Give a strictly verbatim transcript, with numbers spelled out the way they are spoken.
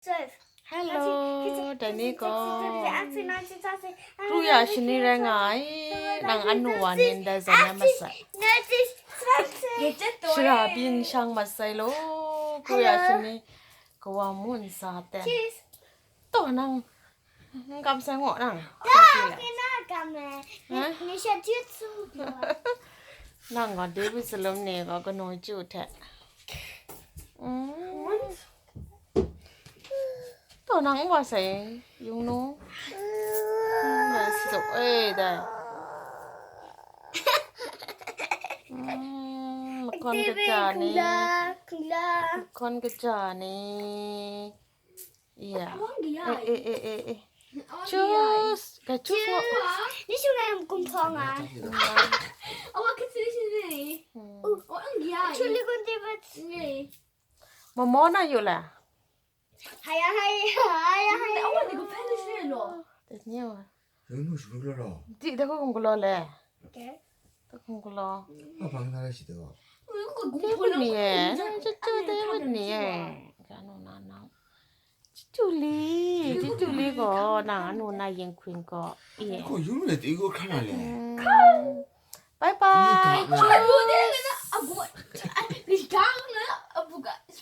Hello, dai ni gaw kru ya shani rai nga ai, nang anu wa ni ndai zawn ai masai. Shara byin shang masai lo, kru ya shani kawa mu nsa ten. To nang, n kam sai ngo nang. Nang gaw David Salom ni gaw kanu chyu hte. Mm. To nang n wa sai, yung nu. Mm, dai si dok, eh, dai. Mm, makon kaja ni. Makon kaja ni. Iya. Eh, eh, eh, eh, eh. Choose. Ka choose ngo. Ni shung ai kum phong a. Awa kasi ni. Hmm. Chuli kun David. Mamo na yu la. Haya, haya, haya, haya. Awa ni ko pen shi lo. Tanya. Yung nu shuru lo lo. Di da ko kung ko lo le. Okay. Da kung ko lo. Apa bang na shi to. Ni eh. Chuchu David ni eh. Kanu na na. Chuchu li, chuchu li ko nang anu na yin kwin ko. Iya. Ko yung le ti ko khana le. Bye bye. Abu de na abu. Ni gang na abu ga.